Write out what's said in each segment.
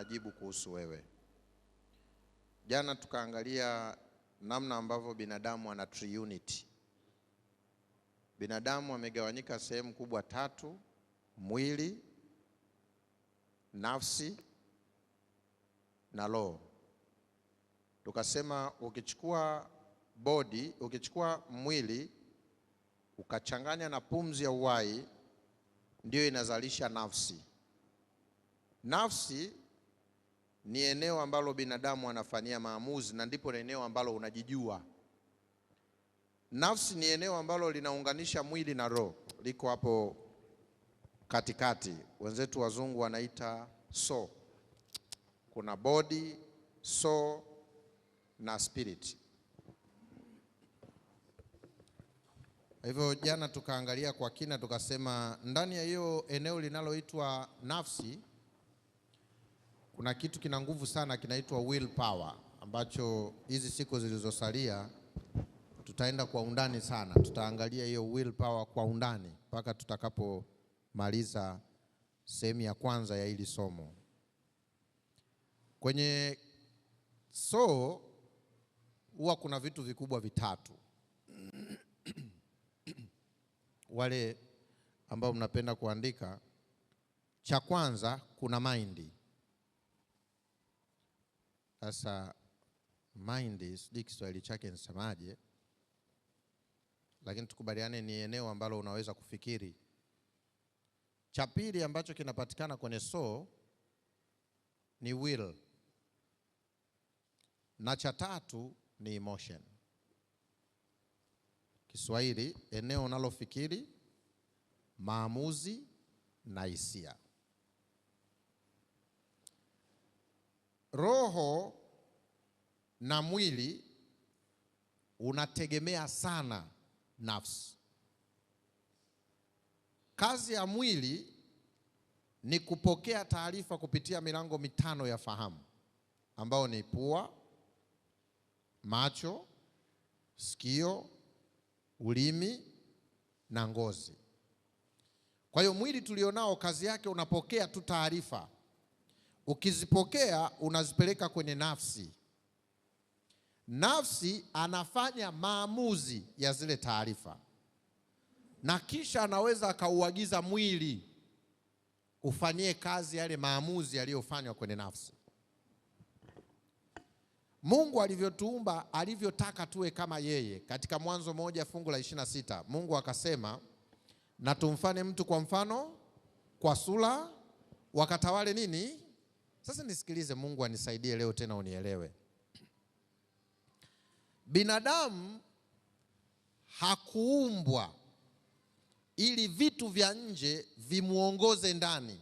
majibu kuhusu wewe. Jana tukaangalia namna ambavyo binadamu ana triunity. Binadamu amegawanyika sehemu kubwa tatu: mwili, nafsi na roho. Tukasema ukichukua body, ukichukua mwili ukachanganya na pumzi ya uhai, ndio inazalisha nafsi. Nafsi ni eneo ambalo binadamu anafanyia maamuzi, na ndipo eneo ambalo unajijua. Nafsi ni eneo ambalo linaunganisha mwili na roho, liko hapo katikati. Wenzetu wazungu wanaita soul. Kuna body, soul na spirit. Hivyo jana tukaangalia kwa kina, tukasema ndani ya hiyo eneo linaloitwa nafsi kuna kitu kina nguvu sana kinaitwa will power, ambacho hizi siku zilizosalia tutaenda kwa undani sana. Tutaangalia hiyo will power kwa undani mpaka tutakapomaliza sehemu ya kwanza ya hili somo. Kwenye soul huwa kuna vitu vikubwa vitatu. Wale ambao mnapenda kuandika, cha kwanza kuna mind. Sasa mind sijui Kiswahili chake nisemaje, lakini tukubaliane ni eneo ambalo unaweza kufikiri. Cha pili ambacho kinapatikana kwenye soul ni will, na cha tatu ni emotion. Kiswahili, eneo unalofikiri, maamuzi na hisia. Roho na mwili unategemea sana nafsi. Kazi ya mwili ni kupokea taarifa kupitia milango mitano ya fahamu, ambao ni pua, macho, sikio, ulimi na ngozi. Kwa hiyo mwili tulionao kazi yake unapokea tu taarifa. Ukizipokea unazipeleka kwenye nafsi. Nafsi anafanya maamuzi ya zile taarifa, na kisha anaweza akauagiza mwili ufanyie kazi yale maamuzi yaliyofanywa kwenye nafsi. Mungu alivyotuumba, alivyotaka tuwe kama yeye. Katika Mwanzo 1 fungu la 26, Mungu akasema, na tumfane mtu kwa mfano, kwa sura, wakatawale nini? Sasa nisikilize, Mungu anisaidie leo tena unielewe. Binadamu hakuumbwa ili vitu vya nje vimuongoze ndani.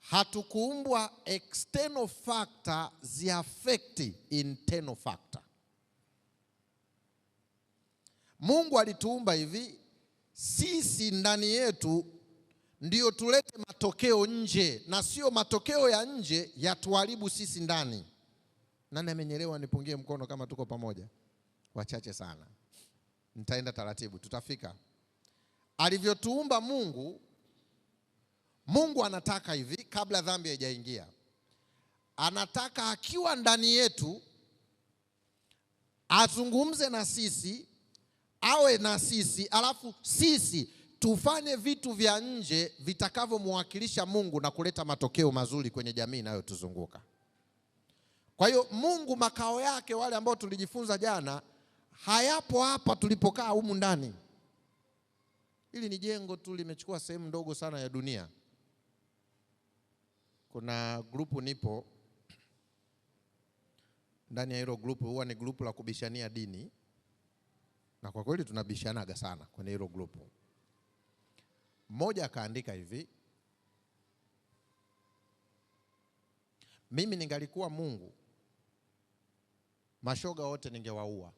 Hatukuumbwa external factor ziaffect internal factor. Mungu alituumba hivi, sisi ndani yetu ndio tulete matokeo nje, na sio matokeo ya nje yatuharibu sisi ndani. Nani amenielewa? Nipungie mkono kama tuko pamoja. Wachache sana. Nitaenda taratibu, tutafika. Alivyotuumba Mungu, Mungu anataka hivi, kabla dhambi haijaingia, anataka akiwa ndani yetu azungumze na sisi, awe na sisi, alafu sisi tufanye vitu vya nje vitakavyomwakilisha Mungu na kuleta matokeo mazuri kwenye jamii inayotuzunguka. Kwa hiyo Mungu makao yake, wale ambao tulijifunza jana, hayapo hapa tulipokaa humu ndani. Hili ni jengo tu limechukua sehemu ndogo sana ya dunia. Kuna grupu nipo ndani ya hilo grupu, huwa ni grupu la kubishania dini, na kwa kweli tunabishanaga sana kwenye hilo grupu. Mmoja akaandika hivi: mimi ningalikuwa Mungu, mashoga wote ningewaua.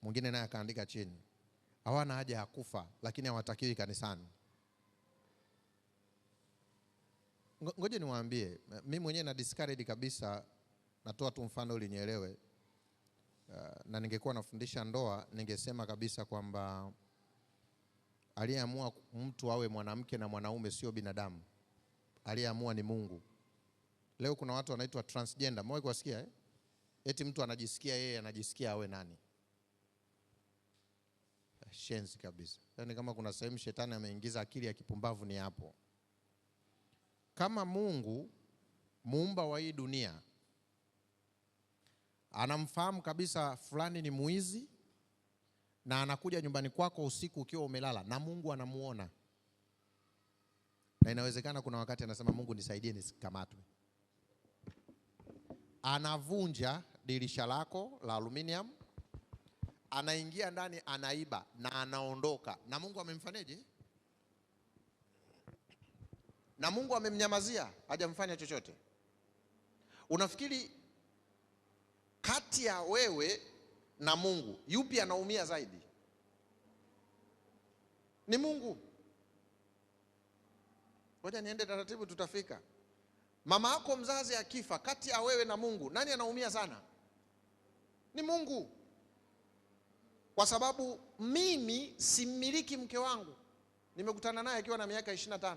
Mwingine naye akaandika chini, hawana haja ya kufa lakini hawatakiwi kanisani. Ngoja niwaambie, mimi mwenyewe na discourage kabisa, natoa tu mfano ili nielewe. Na ningekuwa nafundisha ndoa ningesema kabisa kwamba Aliyeamua mtu awe mwanamke na mwanaume sio binadamu. Aliyeamua ni Mungu. Leo kuna watu wanaitwa transgender. Mmewahi kuwasikia eh? Eti mtu anajisikia yeye anajisikia awe nani? Shenzi kabisa. Yaani kama kuna sehemu shetani ameingiza akili ya kipumbavu ni hapo. Kama Mungu muumba wa hii dunia anamfahamu kabisa fulani ni muizi na anakuja nyumbani kwako usiku ukiwa umelala na Mungu anamuona. Na inawezekana kuna wakati anasema Mungu nisaidie nisikamatwe. Anavunja dirisha lako la aluminium, anaingia ndani, anaiba na anaondoka. Na Mungu amemfanyaje? Na Mungu amemnyamazia, hajamfanya chochote. Unafikiri kati ya wewe na Mungu yupi anaumia zaidi? Ni Mungu. Ngoja niende taratibu, tutafika. Mama yako mzazi akifa, kati ya wewe na Mungu nani anaumia sana? Ni Mungu. Kwa sababu mimi similiki mke wangu. Nimekutana naye akiwa na miaka 25.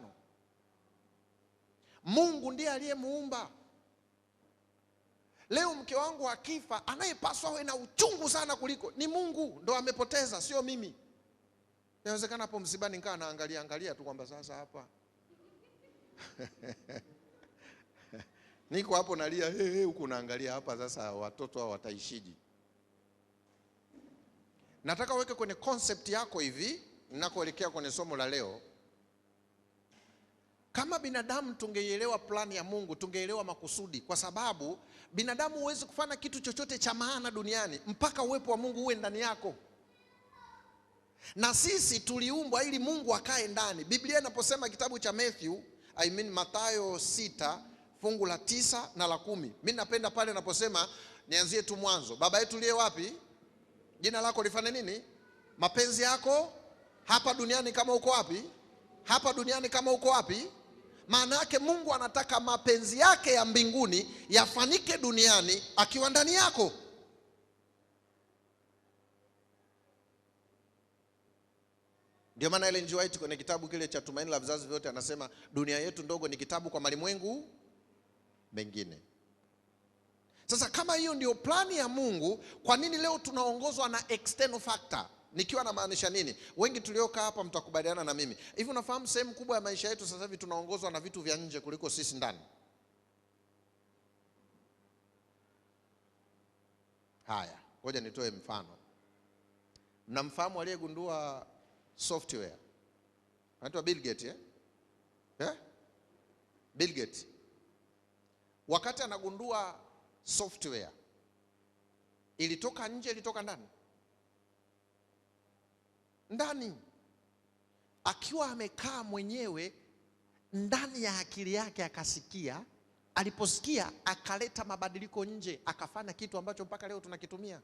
Mungu ndiye aliyemuumba. Leo mke wangu akifa, anayepaswa awe na uchungu sana kuliko ni Mungu, ndo amepoteza, sio mimi. Inawezekana hapo msibani nikaa naangalia angalia tu kwamba sasa hapa niko hapo nalia hey, hey, huku naangalia hapa sasa watoto hao wataishiji. Nataka uweke kwenye concept yako hivi ninakoelekea kwenye somo la leo. Kama binadamu tungeielewa plani ya Mungu, tungeelewa makusudi, kwa sababu binadamu huwezi kufanya kitu chochote cha maana duniani mpaka uwepo wa Mungu uwe ndani yako. Na sisi tuliumbwa ili Mungu akae ndani. Biblia inaposema kitabu cha Mathayo 6 fungu la 9 na la 10. Mimi napenda pale naposema, nianzie tu mwanzo. Baba yetu uliye wapi? Jina lako lifanye nini? Mapenzi yako hapa duniani kama uko wapi? Hapa duniani kama uko wapi? Maana yake Mungu anataka mapenzi yake ya mbinguni yafanyike duniani akiwa ndani yako. Ndio maana Ellen G. White kwenye kitabu kile cha Tumaini la Vizazi Vyote anasema dunia yetu ndogo ni kitabu kwa malimwengu mengine. Sasa kama hiyo ndio plani ya Mungu, kwa nini leo tunaongozwa na external factor? Nikiwa namaanisha nini? Wengi tuliokaa hapa mtakubaliana na mimi. Hivi unafahamu sehemu kubwa ya maisha yetu sasa hivi tunaongozwa na vitu vya nje kuliko sisi ndani? Haya, ngoja nitoe mfano. Mnamfahamu aliyegundua software? Anaitwa Bill Gates, eh? Eh? Bill Gates. Wakati anagundua software, ilitoka nje, ilitoka ndani? Ndani. Akiwa amekaa mwenyewe ndani ya akili yake akasikia, aliposikia akaleta mabadiliko nje, akafanya kitu ambacho mpaka leo tunakitumia.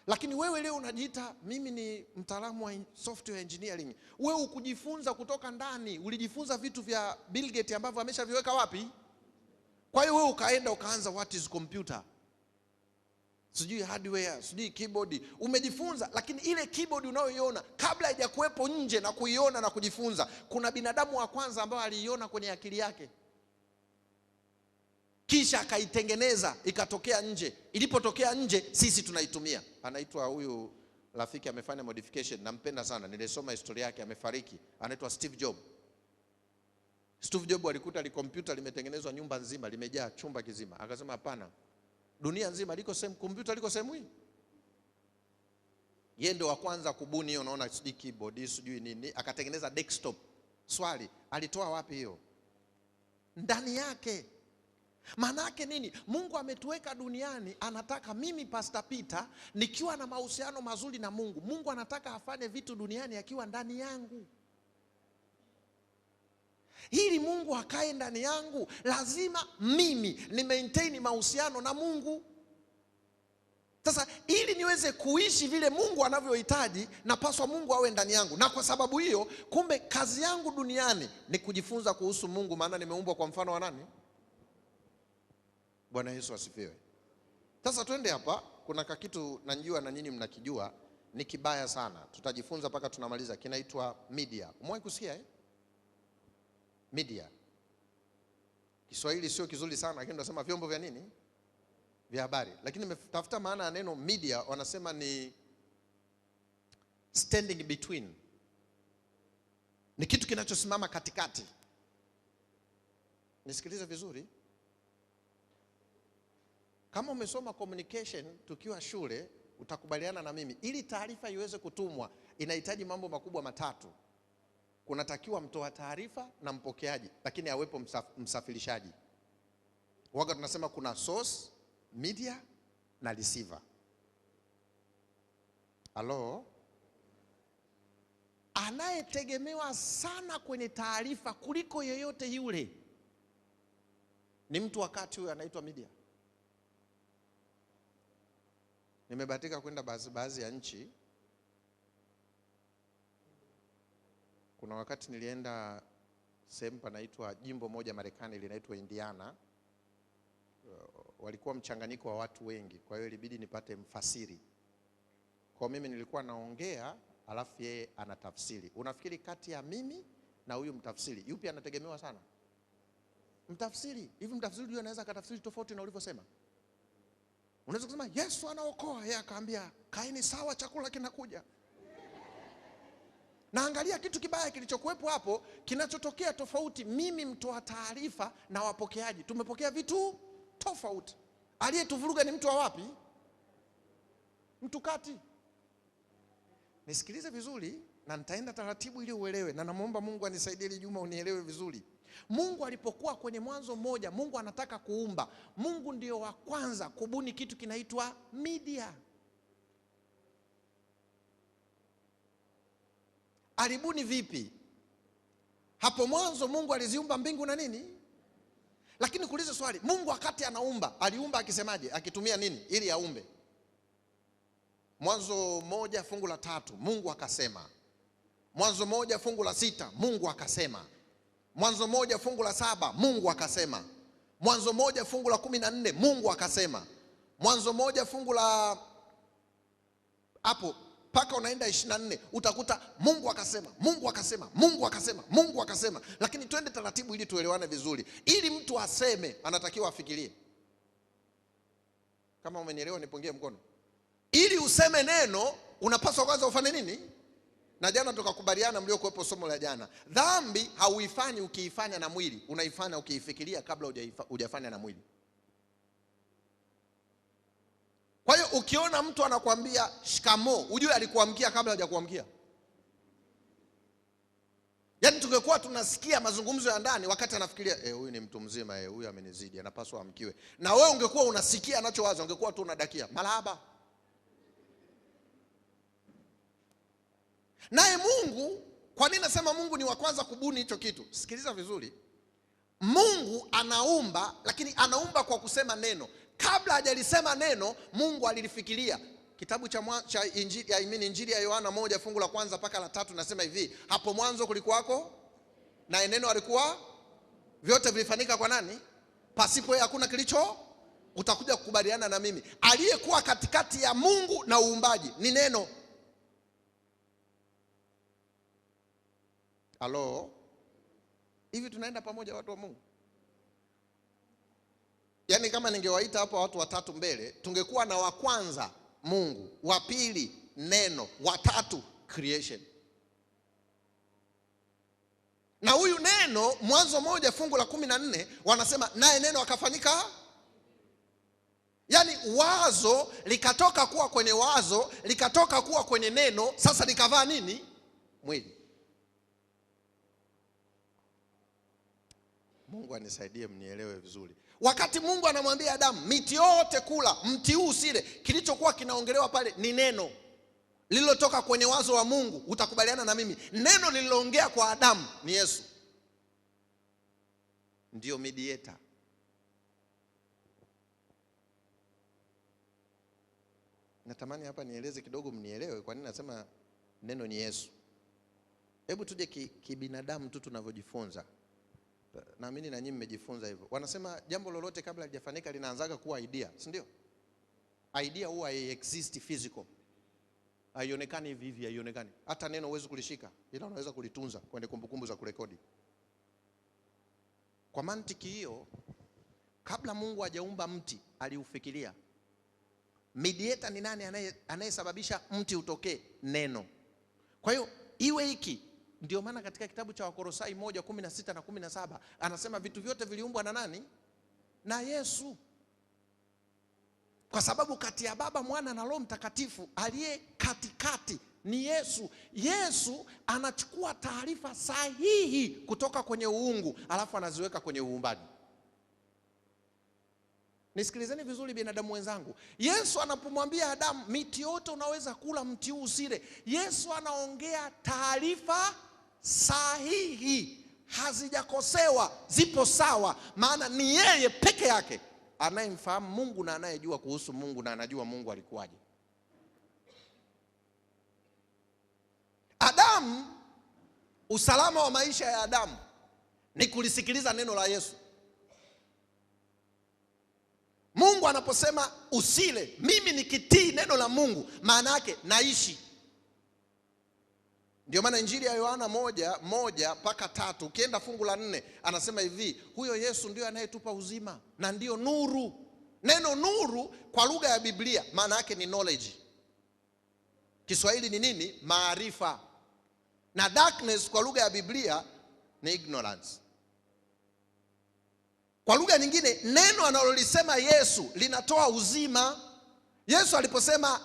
Lakini wewe leo unajiita mimi ni mtaalamu wa software engineering. Wewe ukujifunza kutoka ndani, ulijifunza vitu vya Bill Gates ambavyo ameshaviweka wapi? Kwa hiyo wewe ukaenda ukaanza what is computer? Sijui hardware, sijui keyboard. Umejifunza, lakini ile keyboard unayoiona kabla haijakuwepo nje na kuiona na kujifunza, kuna binadamu wa kwanza ambaye aliiona kwenye akili yake. Kisha akaitengeneza ikatokea nje. Ilipotokea nje sisi tunaitumia. Anaitwa huyu rafiki amefanya modification, nampenda sana. Nilisoma historia yake, amefariki. Anaitwa Steve Jobs. Steve Jobs alikuta li computer limetengenezwa nyumba nzima, limejaa chumba kizima. Akasema hapana. Dunia nzima liko sehemu, computer liko sehemu hii. Yeye ndio wa kwanza kubuni hiyo, unaona sijui keyboard, sijui nini, akatengeneza desktop. Swali, alitoa wapi hiyo? Ndani yake. Maana yake nini? Mungu ametuweka duniani, anataka mimi Pastor Peter nikiwa na mahusiano mazuri na Mungu. Mungu anataka afanye vitu duniani akiwa ndani yangu. Ili Mungu akae ndani yangu, lazima mimi ni maintain mahusiano na Mungu. Sasa ili niweze kuishi vile Mungu anavyohitaji, napaswa Mungu awe ndani yangu. Na kwa sababu hiyo, kumbe kazi yangu duniani ni kujifunza kuhusu Mungu, maana nimeumbwa kwa mfano wa nani? Bwana Yesu asifiwe. Sasa twende hapa, kuna kakitu najua na nyinyi mnakijua, Ni kibaya sana, tutajifunza mpaka tunamaliza. Kinaitwa media. Umewahi kusikia eh? Media. Kiswahili sio kizuri sana, lakini tunasema vyombo vya nini? Vya habari. Lakini nimetafuta maana ya neno media, wanasema ni standing between. Ni kitu kinachosimama katikati. Nisikilize vizuri. Kama umesoma communication tukiwa shule, utakubaliana na mimi. Ili taarifa iweze kutumwa, inahitaji mambo makubwa matatu. Kunatakiwa mtoa taarifa na mpokeaji, lakini awepo msafirishaji. Waga tunasema kuna source, media na receiver. Halo? Anayetegemewa sana kwenye taarifa kuliko yeyote yule ni mtu wakati huyo anaitwa media. Nimebahatika kwenda baadhi ya nchi. Kuna wakati nilienda sehemu panaitwa jimbo moja Marekani linaitwa Indiana. Walikuwa mchanganyiko wa watu wengi, kwa hiyo ilibidi nipate mfasiri. Kwa mimi nilikuwa naongea alafu yeye anatafsiri. Unafikiri kati ya mimi na huyu mtafsiri yupi anategemewa sana? Mtafsiri. Hivi mtafsiri huyu anaweza akatafsiri tofauti na ulivyosema? Unaweza kusema Yesu anaokoa, yeye akaambia kaeni sawa, chakula kinakuja. Na angalia kitu kibaya kilichokuwepo hapo, kinachotokea tofauti. Mimi mtoa taarifa na wapokeaji tumepokea vitu tofauti. Aliyetuvuruga ni mtu wa wapi? Mtu kati. Nisikilize vizuri na nitaenda taratibu ili uelewe, na namuomba Mungu anisaidie ili Juma unielewe vizuri. Mungu alipokuwa kwenye Mwanzo moja, Mungu anataka kuumba. Mungu ndio wa kwanza kubuni kitu kinaitwa media. Alibuni vipi? Hapo mwanzo Mungu aliziumba mbingu na nini? Lakini kuuliza swali, Mungu wakati anaumba, aliumba akisemaje? Akitumia nini ili aumbe? Mwanzo 1:3, Mungu akasema. Mwanzo 1:6, Mungu akasema. Mwanzo 1:7, Mungu akasema. Mwanzo 1:14, Mungu akasema. Mwanzo 1 hapo paka unaenda 24 utakuta Mungu akasema, Mungu akasema, Mungu akasema, Mungu akasema. Lakini twende taratibu ili tuelewane vizuri. Ili mtu aseme anatakiwa afikirie. Kama umenielewa nipungie mkono. Ili useme neno unapaswa kwanza ufanye nini? Na jana tukakubaliana, mliokuwepo somo la jana, dhambi hauifanyi ukiifanya na mwili, unaifanya ukiifikiria kabla hujafanya na mwili. Kwa hiyo ukiona mtu anakuambia shikamo, ujue alikuamkia kabla hajakuamkia. Yaani tungekuwa tunasikia mazungumzo ya ndani wakati anafikiria huyu ni mtu mzima, huyu amenizidi, anapaswa amkiwe. Na wewe ungekuwa unasikia anachowaza, ungekuwa tu unadakia marahaba. Naye Mungu, kwa nini nasema Mungu ni wa kwanza kubuni hicho kitu? Sikiliza vizuri. Mungu anaumba, lakini anaumba kwa kusema neno. Kabla hajalisema neno, Mungu alilifikiria. Kitabu cha Injili, Injili ya Yohana 1:1 mpaka 3 nasema hivi: hapo mwanzo kulikuwako na neno alikuwa, vyote vilifanyika kwa nani? Pasipo yeye hakuna kilicho. Utakuja kukubaliana na mimi, aliyekuwa katikati ya Mungu na uumbaji ni neno. Halo? Hivi tunaenda pamoja watu wa Mungu? Yaani kama ningewaita hapa watu watatu mbele, tungekuwa na wa kwanza Mungu, wa pili neno, wa tatu creation. Na huyu neno Mwanzo 1:14 wanasema naye neno akafanyika. Yaani wazo likatoka kuwa kwenye wazo, likatoka kuwa kwenye neno, sasa likavaa nini? Mwili. Mungu anisaidie mnielewe vizuri. Wakati Mungu anamwambia Adamu, miti yote kula, mti huu usile, kilichokuwa kinaongelewa pale ni neno lililotoka kwenye wazo wa Mungu. Utakubaliana na mimi, neno lililoongea kwa Adamu ni Yesu. Ndio mediator. Natamani hapa nieleze kidogo mnielewe kwa nini nasema neno ni Yesu. Hebu tuje kibinadamu tu tunavyojifunza. Naamini na nyinyi mmejifunza hivyo. Wanasema jambo lolote kabla halijafanyika linaanzaga kuwa idea, si ndio? Idea huwa exist physical. Haionekani hivi hivi, haionekani. Hata neno huwezi kulishika, ila unaweza kulitunza kwenye kumbukumbu za kurekodi. Kwa mantiki hiyo, kabla Mungu hajaumba mti, aliufikiria. Mediator ni nani anayesababisha mti utokee? Neno. Kwa hiyo iwe hiki. Ndio maana katika kitabu cha Wakolosai 1:16 na 17 anasema vitu vyote viliumbwa na nani? Na Yesu. Kwa sababu kati ya Baba, Mwana na Roho Mtakatifu aliye katikati ni Yesu. Yesu anachukua taarifa sahihi kutoka kwenye uungu, alafu anaziweka kwenye uumbaji. Nisikilizeni vizuri binadamu wenzangu. Yesu anapomwambia Adamu, miti yote unaweza kula, mti huu usile, Yesu anaongea taarifa sahihi, hazijakosewa, zipo sawa. Maana ni yeye peke yake anayemfahamu Mungu na anayejua kuhusu Mungu na anajua Mungu alikuwaje. Adamu, usalama wa maisha ya Adamu ni kulisikiliza neno la Yesu. Mungu anaposema usile, mimi nikitii neno la Mungu, maana yake naishi. Ndio maana Injili ya Yohana 1:1-3, ukienda fungu la 4, anasema hivi, huyo Yesu ndio anayetupa uzima na ndio nuru. Neno nuru kwa lugha ya Biblia maana yake ni knowledge. Kiswahili ni nini? Maarifa. Na darkness kwa lugha ya Biblia ni ignorance. Kwa lugha nyingine, neno analolisema Yesu linatoa uzima. Yesu aliposema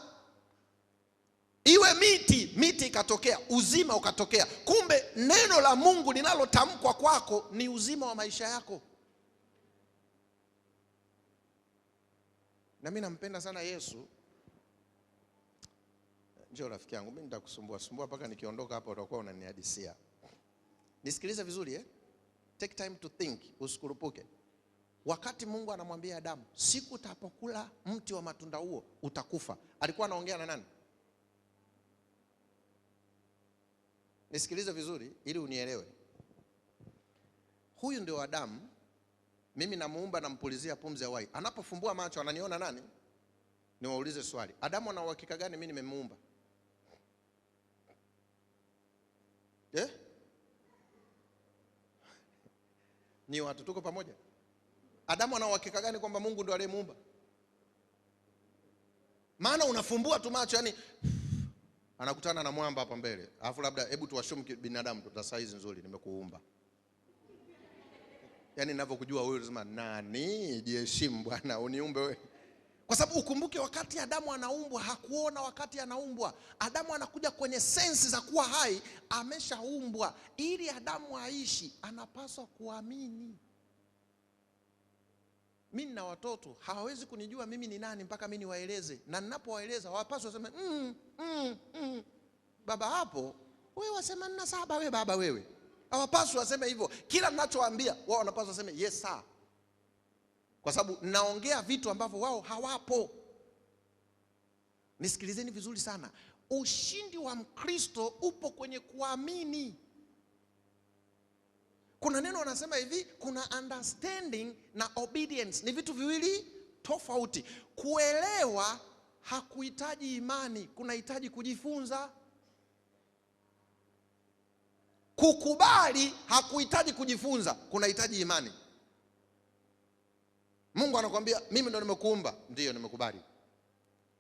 iwe miti, miti ikatokea, uzima ukatokea. Kumbe neno la Mungu linalotamkwa kwako ni uzima wa maisha yako. Na mimi nampenda sana Yesu. Njoo rafiki yangu, mimi nitakusumbua sumbua mpaka nikiondoka hapa utakuwa unanihadisia. Nisikilize vizuri eh? Take time to think, usikurupuke. Wakati Mungu anamwambia Adamu, siku utapokula mti wa matunda huo utakufa, alikuwa anaongea na nani? Nisikilize vizuri ili unielewe. Huyu ndio Adamu, mimi namuumba, nampulizia pumzi ya uhai. Anapofumbua macho ananiona nani? Niwaulize swali. Adamu ana uhakika gani mimi nimemuumba? Eh? Ni watu tuko pamoja? Adamu ana uhakika gani kwamba Mungu ndio aliyemuumba? Maana unafumbua tu macho, yani anakutana na mwamba hapa mbele. Alafu labda hebu tuwashumu binadamu, tuta size nzuri nimekuumba. Yaani ninavyokujua wewe unasema nani? Jiheshimu bwana, uniumbe wewe. Kwa sababu ukumbuke wakati Adamu anaumbwa hakuona wakati anaumbwa. Adamu anakuja kwenye sensi za kuwa hai, ameshaumbwa. Ili Adamu aishi anapaswa kuamini. Mimi na watoto hawawezi kunijua mimi ni nani mpaka mimi niwaeleze. Na ninapowaeleza hawapaswi waseme baba hapo wewe wasema nina saba wewe baba wewe. Hawapaswi waseme hivyo. Kila ninachowaambia wao wanapaswa waseme yes sir. Kwa sababu naongea vitu ambavyo wao hawapo. Nisikilizeni vizuri sana. Ushindi wa Mkristo upo kwenye kuamini. Kuna neno wanasema hivi, kuna understanding na obedience. Ni vitu viwili tofauti. Kuelewa hakuhitaji imani, kunahitaji kujifunza. Kukubali hakuhitaji kujifunza, kunahitaji imani. Mungu anakuambia mimi ndo nimekuumba, ndiyo nimekubali.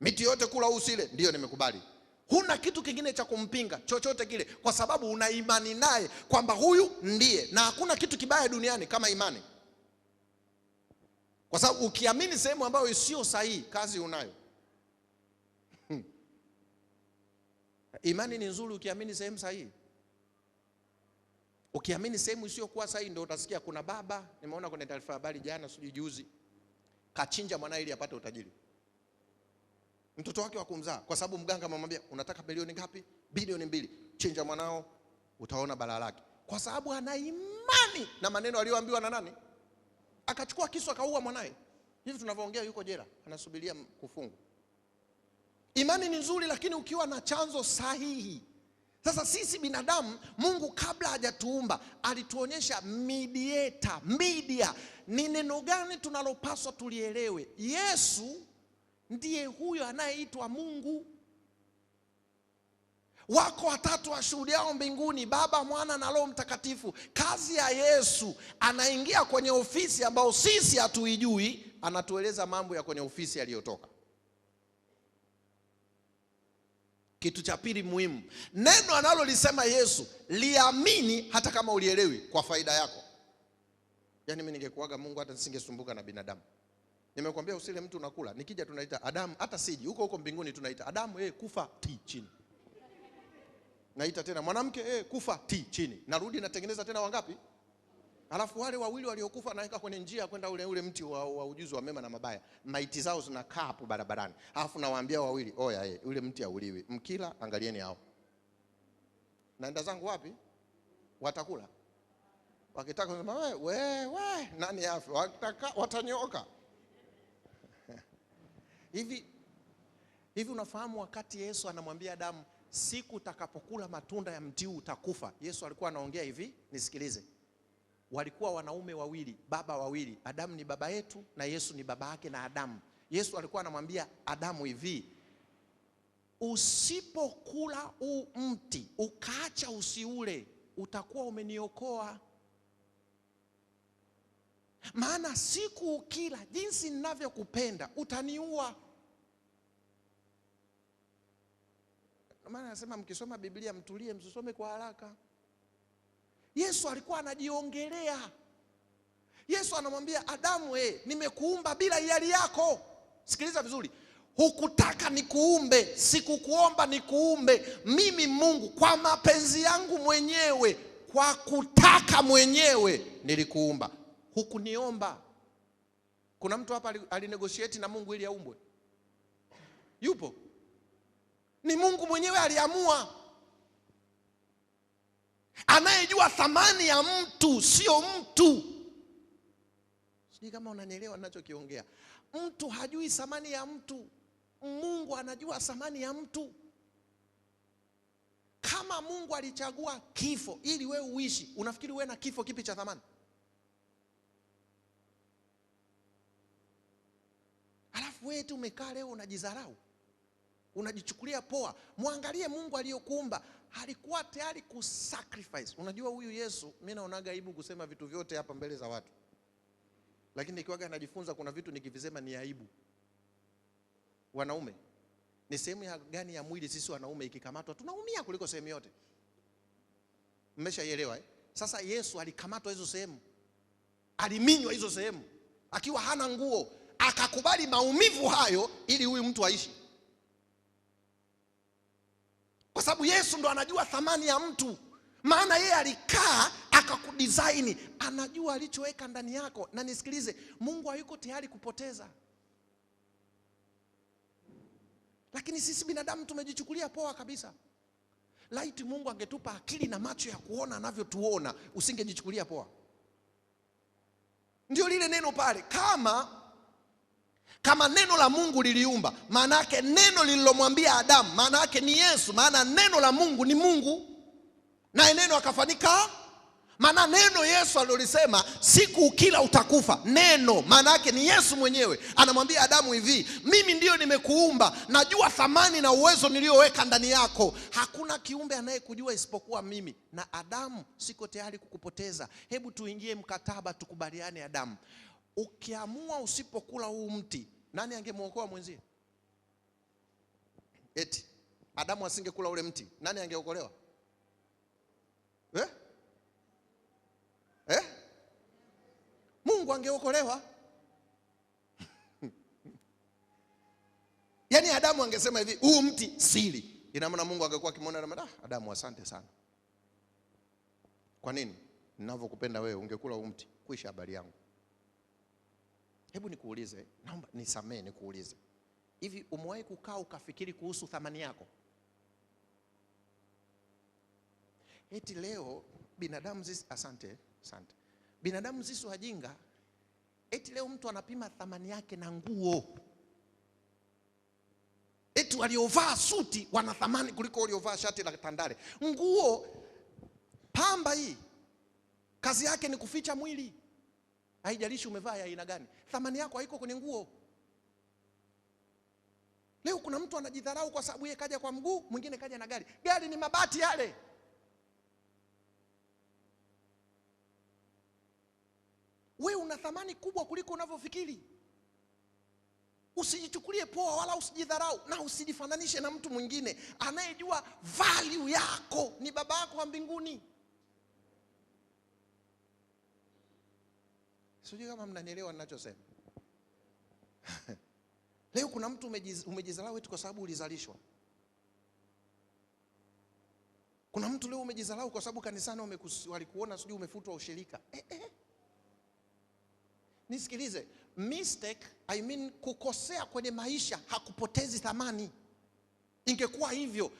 Miti yote kula usile, ndiyo nimekubali. Huna kitu kingine cha kumpinga chochote kile, kwa sababu una imani naye kwamba huyu ndiye. Na hakuna kitu kibaya duniani kama imani. Kwa sababu ukiamini sehemu ambayo sio sahihi, kazi unayo. Imani ni nzuri ukiamini sehemu sahihi. Ukiamini sehemu isiyokuwa sahihi ndio utasikia kuna baba, nimeona kwenye taarifa habari jana sijui juzi, kachinja mwanae ili apate utajiri. Mtoto wake wa kumzaa, kwa sababu mganga amemwambia unataka bilioni ngapi? Bilioni 2. Chinja mwanao utaona balaa lake. Kwa sababu ana imani na maneno aliyoambiwa na nani? Akachukua kisu akaua mwanae. Hivi tunavyoongea yuko jela, anasubiria kufungwa. Imani ni nzuri lakini ukiwa na chanzo sahihi. Sasa sisi binadamu, Mungu kabla hajatuumba alituonyesha mediator, media. Ni neno gani tunalopaswa tulielewe? Yesu ndiye huyo anayeitwa Mungu. Wako watatu washuhudiao mbinguni, Baba, Mwana na Roho Mtakatifu. Kazi ya Yesu, anaingia kwenye ofisi ambayo sisi hatuijui, anatueleza mambo ya kwenye ofisi aliyotoka. Kitu cha pili muhimu, neno analolisema Yesu liamini hata kama ulielewi, kwa faida yako. Yaani mimi ningekuaga Mungu hata nisingesumbuka na binadamu. Nimekwambia usile mtu unakula, nikija tunaita Adamu, hata siji huko huko mbinguni tunaita Adamu, kufa ti chini. Naita tena mwanamke, kufa ti chini. Narudi natengeneza tena wangapi? Alafu wale wawili waliokufa naweka kwenye njia kwenda ule mti wa ujuzi wa mema na mabaya. Maiti zao zinakaa hapo barabarani. Alafu nawaambia wawili, oya, ule mti hauliwi. Mkila angalieni hao. Naenda zangu wapi? Watakula. Wakitaka kusema we nani afe? Wataka watanyoka. Hivi unafahamu wakati Yesu anamwambia Adamu, siku utakapokula matunda ya mti utakufa. Yesu alikuwa anaongea hivi, nisikilize. Walikuwa wanaume wawili, baba wawili. Adamu ni baba yetu na Yesu ni baba yake na Adamu. Yesu alikuwa anamwambia Adamu hivi, usipokula huu mti, ukaacha usiule, utakuwa umeniokoa. Maana siku ukila, jinsi ninavyokupenda, utaniua. Maana anasema mkisoma Biblia mtulie, msisome kwa haraka. Yesu alikuwa anajiongelea. Yesu anamwambia Adamu, nimekuumba bila hiari yako. Sikiliza vizuri. Hukutaka nikuumbe, sikukuomba nikuumbe. Mimi Mungu kwa mapenzi yangu mwenyewe, kwa kutaka mwenyewe nilikuumba. Hukuniomba. Kuna mtu hapa alinegotiate na Mungu ili aumbwe? Yupo? Ni Mungu mwenyewe aliamua. Anayejua thamani ya mtu sio mtu. Sijui kama unanielewa ninachokiongea. Mtu hajui thamani ya mtu. Mungu anajua thamani ya mtu. Kama Mungu alichagua kifo ili wewe uishi, unafikiri wewe na kifo kipi cha thamani? Alafu wewe tu umekaa leo unajidharau, unajichukulia poa. Muangalie Mungu aliyokuumba, alikuwa tayari kusacrifice. Unajua huyu Yesu, mimi naonaga aibu kusema vitu vyote hapa mbele za watu. Lakini nikiwaga najifunza kuna vitu nikivisema ni aibu. Wanaume, ni sehemu ya gani ya mwili sisi wanaume ikikamatwa tunaumia kuliko sehemu yote? Mmeshaielewa eh? Sasa Yesu alikamatwa hizo sehemu. Aliminywa hizo sehemu akiwa hana nguo, akakubali maumivu hayo ili huyu mtu aishi. Kwa sababu Yesu ndo anajua thamani ya mtu. Maana yeye alikaa akakudesign, anajua alichoweka ndani yako. Na nisikilize, Mungu hayuko tayari kupoteza. Lakini sisi binadamu tumejichukulia poa kabisa. Laiti Mungu angetupa akili na macho ya kuona anavyotuona, usingejichukulia poa. Ndio lile neno pale, kama neno la Mungu liliumba, maana yake neno lililomwambia Adamu, maana yake ni Yesu, maana neno la Mungu ni Mungu. Na neno akafanyika. Maana neno Yesu alilolisema, siku ukila utakufa. Neno maana yake ni Yesu mwenyewe. Anamwambia Adamu hivi, mimi ndio nimekuumba, najua thamani na uwezo nilioweka ndani yako. Hakuna kiumbe anayekujua isipokuwa mimi. Na Adamu, siko tayari kukupoteza. Hebu tuingie mkataba, tukubaliane Adamu. Ukiamua usipokula huu mti, nani angemuokoa mwenzie? Eti Adamu asingekula ule mti, nani angeokolewa? Eh? Eh? Mungu angeokolewa. Yaani Adamu angesema hivi, huu mti sili. Ina maana Mungu angekuwa akimwona, Adamu asante sana. Kwa nini? Ninavyokupenda wewe ungekula huu mti, kuisha habari yangu. Hebu nikuulize, naomba nisamee nikuulize. Hivi umewahi kukaa ukafikiri kuhusu thamani yako? Eti leo binadamu sisi, asante, asante. Binadamu sisi wajinga, eti leo mtu anapima thamani yake na nguo. Eti waliovaa suti wana thamani kuliko waliovaa shati la tandale. Nguo pamba hii kazi yake ni kuficha mwili. Haijalishi umevaa ya aina gani, thamani yako haiko kwenye nguo. Leo kuna mtu anajidharau kwa sababu yeye kaja kwa mguu, mwingine kaja na gari. Gari ni mabati yale. Wewe una thamani kubwa kuliko unavyofikiri. Usijichukulie poa wala usijidharau na usijifananishe na mtu mwingine. Anayejua value yako ni Baba yako wa mbinguni. Sijui kama mnanielewa ninachosema. Leo kuna mtu umejidharau eti kwa sababu ulizalishwa. Kuna mtu leo umejidharau kwa sababu kanisani walikuona sijui umefutwa ushirika. Nisikilize, mistake, I mean kukosea kwenye maisha hakupotezi thamani. Ingekuwa hivyo,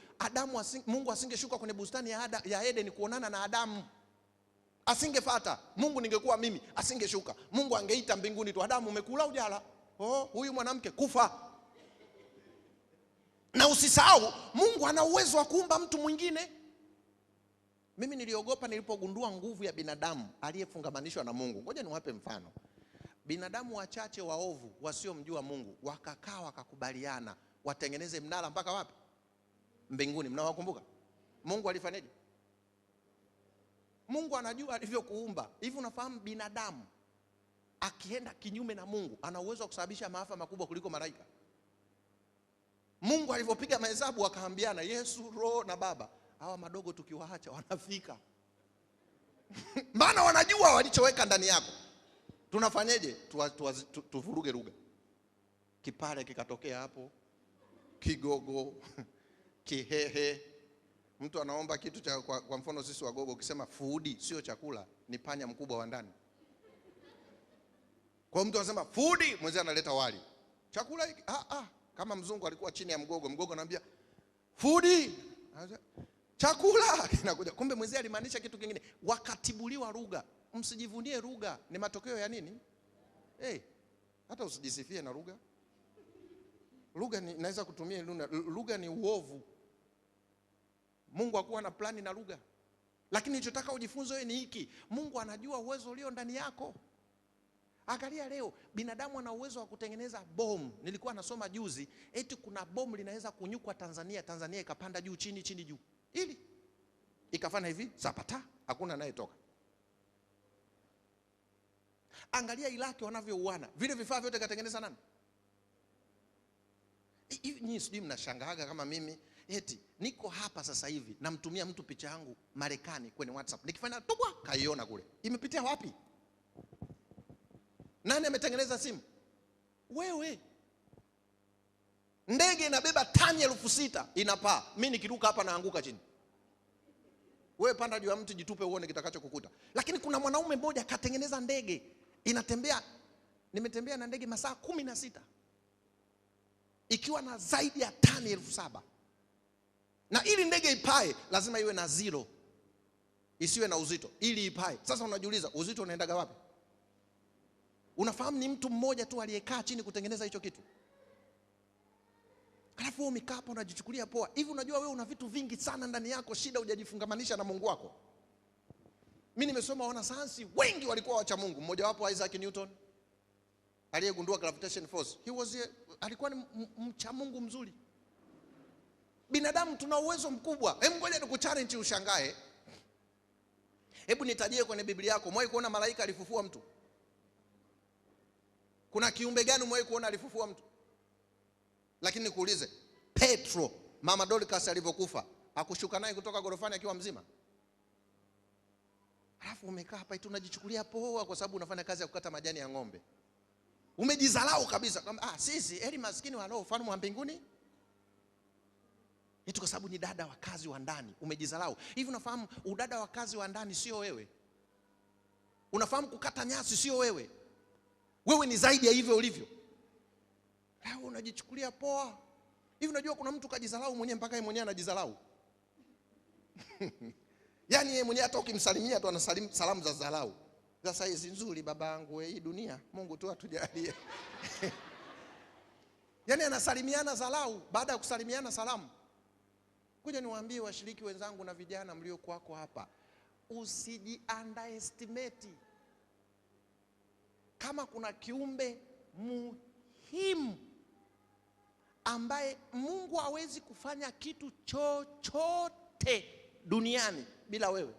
Mungu asingeshuka kwenye bustani ya Eden kuonana na Adamu. Asingefuata. Mungu ningekuwa mimi, asingeshuka. Mungu angeita mbinguni tu, Adamu umekula ujala? Oh, huyu mwanamke kufa. Na usisahau, Mungu ana uwezo wa kuumba mtu mwingine. Mimi niliogopa nilipogundua nguvu ya binadamu aliyefungamanishwa na Mungu. Ngoja niwape mfano. Binadamu wachache waovu wasiomjua Mungu wakakaa wakakubaliana watengeneze mnara mpaka wapi? Mbinguni. Mnawakumbuka? Mungu alifanyaje? Mungu anajua alivyokuumba. Hivi unafahamu binadamu akienda kinyume na Mungu ana uwezo wa kusababisha maafa makubwa kuliko malaika? Mungu alivyopiga mahesabu akaambiana Yesu, Roho na Baba, hawa madogo tukiwaacha wanafika. Maana wanajua walichoweka ndani yako. Tunafanyeje? Tuvuruge lugha. Kipale kikatokea hapo, Kigogo, Kihehe. Mtu anaomba kitu cha kwa mfano sisi Wagogo ukisema fuudi sio chakula, ni panya mkubwa wa ndani. Kwa mtu anasema fuudi, mwenzie analeta wali. Chakula hiki kama mzungu alikuwa chini ya mgogo, mgogo anamwambia fuudi, chakula kinakuja. Kumbe mwenzie alimaanisha kitu kingine. Wakatibuliwa lugha. Msijivunie lugha, ni matokeo ya nini? Hata usijisifie na lugha. Lugha ni naweza kutumia lugha ni uovu. Mungu hakuwa na plani na lugha. Lakini nilichotaka ujifunze wewe ni hiki. Mungu anajua uwezo ulio ndani yako. Angalia leo binadamu ana uwezo wa kutengeneza bomu. Nilikuwa nasoma juzi eti kuna bomu linaweza kunyukwa Tanzania, Tanzania ikapanda juu chini chini juu. Ili ikafanya hivi, zapata, hakuna anayetoka. Angalia Iraki wanavyouana. Vile vifaa vyote katengeneza nani? Nyinyi sijui mnashangaaga kama mimi. Eti niko hapa sasa hivi namtumia mtu picha yangu Marekani kwenye WhatsApp. Nikifanya tubwa kaiona kule. Imepitia wapi? Nani ametengeneza simu? Wewe. Ndege inabeba tani 6,000 inapaa. Mimi nikiruka hapa naanguka chini. Wewe panda juu ya mti jitupe uone kitakachokukuta. Lakini kuna mwanaume mmoja katengeneza ndege inatembea. Nimetembea na ndege masaa 16 ikiwa na zaidi ya tani 7,000. Na ili ndege ipae lazima iwe na zero, isiwe na uzito ili ipae. Sasa unajiuliza uzito unaendaga wapi? Unafahamu ni mtu mmoja tu aliyekaa chini kutengeneza hicho kitu. Alafu wewe umekaa hapo unajichukulia poa. Hivi unajua wewe una vitu vingi sana ndani yako, shida hujajifungamanisha na Mungu wako. Mimi nimesoma wanasayansi wengi walikuwa wacha Mungu. Mmoja wapo Isaac Newton aliyegundua gravitation force. Alikuwa ni mcha Mungu mzuri. Binadamu tuna uwezo mkubwa. Hebu ngoja nikuchallenge ushangae. Hebu nitajie kwenye Biblia yako, umewahi kuona malaika alifufua mtu? Kuna kiumbe gani umewahi kuona alifufua mtu? Lakini nikuulize, Petro, mama Dorcas alivyokufa, hakushuka naye kutoka gorofani akiwa mzima? Alafu umekaa hapa eti unajichukulia poa kwa sababu unafanya kazi ya kukata majani ya ng'ombe. Umejidharau kabisa kwamba sisi heri maskini wa roho, ufalme wa mbinguni. Eti kwa sababu ni dada wa kazi wa ndani, umejidharau. Hivi unafahamu udada wa kazi wa ndani sio wewe? Unafahamu kukata nyasi sio wewe? Wewe ni zaidi ya hivyo ulivyo. Leo unajichukulia poa. Hivi unajua kuna mtu kajidharau mwenyewe mpaka yeye mwenyewe anajidharau. Yaani yeye mwenyewe hata ukimsalimia tu anasalimu salamu za dharau. Sasa hizi nzuri babangu, hii dunia Mungu tu atujalie. Yaani anasalimiana dharau baada ya kusalimiana salamu. Kuja niwaambie washiriki wenzangu na vijana mliokuwako hapa, usiji underestimate. Kama kuna kiumbe muhimu ambaye Mungu hawezi kufanya kitu chochote duniani bila wewe.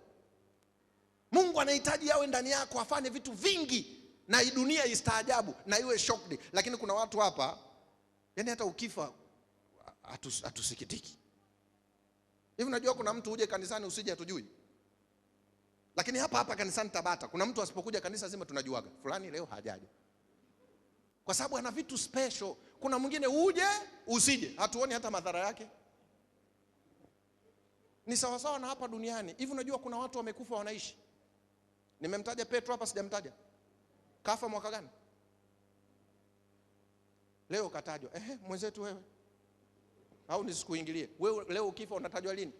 Mungu anahitaji awe ndani yako afanye vitu vingi na dunia istaajabu na iwe shocked. Lakini kuna watu hapa, yani hata ukifa hatusikitiki. Hivi unajua kuna mtu uje kanisani usije hatujui. Lakini hapa hapa kanisani Tabata kuna mtu asipokuja kanisa zima tunajuaga fulani leo hajaja, kwa sababu ana vitu special. Kuna mwingine uje usije hatuoni hata madhara yake. Ni sawa sawa na hapa duniani. Hivi unajua kuna watu wamekufa wanaishi. Nimemtaja Petro hapa, sijamtaja? Kafa mwaka gani? Leo katajwa. Mwenzetu wewe. Au nisikuingilie. Wewe leo ukifa unatajwa lini?